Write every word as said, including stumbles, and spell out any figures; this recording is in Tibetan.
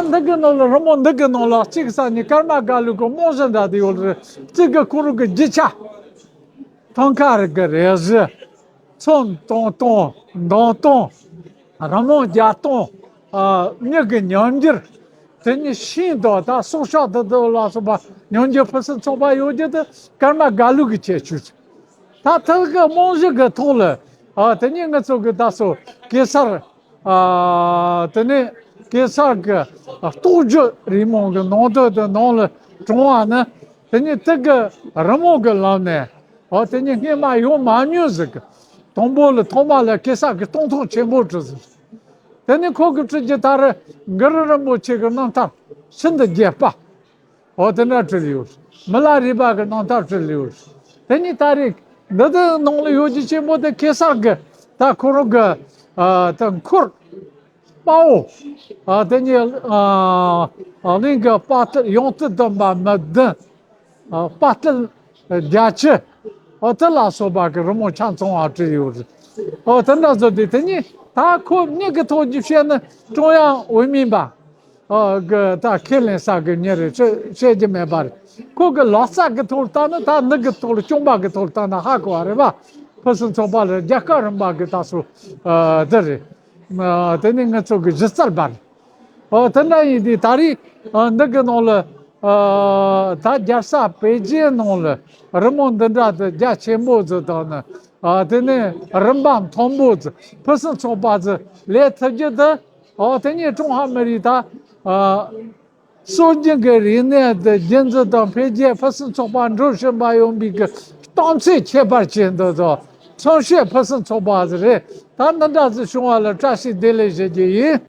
འདི་གི་ནང་ལ་རི་མོ་འདི་གི་ནང་ལ་གཅིག་ས་ནས་ཀརྨ་དགའ་ལུག་གི་རྨང་གཞི་འདྲ་དེ་ཡོད་རེད། གཅིག་གི་ཁོ་རང་གི་རྒྱུ་ཆ། ཐང་ཁ་རི་གི་རས་གཞི། ཚོན་གཏོང་སྟངས། འདང་སྟངས། རི་མོ་རྒྱག་སྟངས། ཨ། མྱི་གི་ཉམས་འགྱུར། དེ་ནས་ཤིང་དང་ད་སྲོག་ཆགས་དེ་དག་ལ་སོགས་པ་ཉམས་འགྱུར་ཕུན་སུམ་ཚོགས་པ་ཡོད་རྒྱུ་དེ་ཀརྨ་དགའ་ལུག་གི་ཁྱད་ཆོས་རེད། ད་ཐུགས་ཀྱི་རྨང་གཞི་གི་ཐོག་ལ། ཨ། དེ་ནས་ང་ཚོ་གི་ད་སོ་གེ་སར། ཨ། དེ་ནས་གེ་སར་གྱི་རྟོགས་བརྗོད་རི་མོ་གི་ནང་དོན་དེ་ནང་ལ་དྲངས་པ་ནི། དེ་ནས་དེ་གི་རི་མོ་གི་ལམ་ནས། ཨོ། དེ་ནས་སྔས་མ་ཡོང་མ་མྱོང་ཟིག་གི། དང་པོ་ལ་ཐོག་མ་ལ་གེ་སར་གྱི་སྟོང་ཐུང་ཆེན་པོ་བྲིས་ཟིག། དེ་ནས་ཁོ་གི་བྲིས་རྒྱུ་ད་རེས་གུ་རུ་རིན་པོ་ཆེ་གི་རྣམ་ཐར་ཤིན་ཏུ་རྒྱས་པ། ཨོ། དེ་འདྲ་བྲིས་ཡོད། མི་ལ་རས་པ་གི་རྣམ་ཐར་བྲིས་ཡོད། དེ་ནས་ད་རེས་འདི་དག་ནང་ལ་ཡོད་རྒྱུ་ཆེན་པོ་དེ་གེ་སར་གྱི་ད་ཁོ་རང་གི། ཨ། ད་འཁོར་དཔའ་བོ། ཨ། དེ་ནས། ཨ། གླིང་གི་དཔའ་རྟུལ་ཡང་རྟུལ་ལྡན་པ་མི་བདུན། ཨ། དཔའ་རྟུལ་བརྒྱད་ཅུ། ཨ། དེ་ལ་སོགས་པ་གི་རི་མོ་ཆ་ཚང་བ་བྲིས་ཡོད་རེད། ཨ། དེ་འདྲ་བཟོ་དུས་དེ་ནས་ད་ཁོ་མྱི་གི་ཐོག་ནས་བཤད་ན་ཀྲུང་དབྱང་འོས་མིན་པ། ཨ། གི་ད་ཁས་ལེན་ས་གི་མྱི་རེད། བཤད་བཤད་རྒྱུ་མེད་པ་རེད། ཁོ་གི་ལག་རྩལ་གི་ཐོག་ལ་བལྟས་ན། ད་འདི་གི་ཐོག་ལ་རྐྱང་པ་གི་ཐོག་ལ་བལྟས་ན་ཧ་གོ་བ་རེད་པ། ཕུན་སུམ་ཚོགས་པ་ལ་རྒྱལ་ཁབ་རིམ་པ་གི་ད་སོ། ཨ། འདི་རེད། ཨ། དེ་ནས་ང་ཚོ་གི་གཞི་རྩར་འབར། ཨོ། དེ་འདྲ་ཡིན་དུས་ད་རེས། ཨ། འདི་གི་ནང་ལ། ཨ། ད་རྒྱལ་ས་པེ་ཅིན་ནང་ལ་རི་མོ་འདི་འདྲ་དེ་རྒྱ་ཆེན་པོ་ཟིག་དང་ནི། ཨ། དེ་ནས་རིམ་པ་མཐོན་པོ་ཟིག་ཕུན་སུམ་ཚོགས་པ་ཟིག་ལས་ཐུབ་རྒྱུ་དེ། ཨོ། དེ་ནས་ཀྲུང་ཧྭ་མི་རིགས་ད། ཨ། སྲོལ་རྒྱུན་གྱི་རིག་གནས་དེ་རྒྱུན་འཛིན་དང་འཕེལ་རྒྱས་ཕུན་སུམ་ཚོགས་པ་འགྲོ་བཞིན་པ་ཡོང་བའི་གི་གཏམ་ཚིག་ཁྱད་པར་ཅན་འདི་དང་མཚོན་བྱེད་ཕུན་སུམ་ཚོགས་པ་ཟིག་རེད། ད་འདི་འདྲ་ཟིག་བྱུང་བ་ལ་བཀྲ་ཤིས་བདེ་ལེགས་ཞུ་རྒྱུ་ཡིན།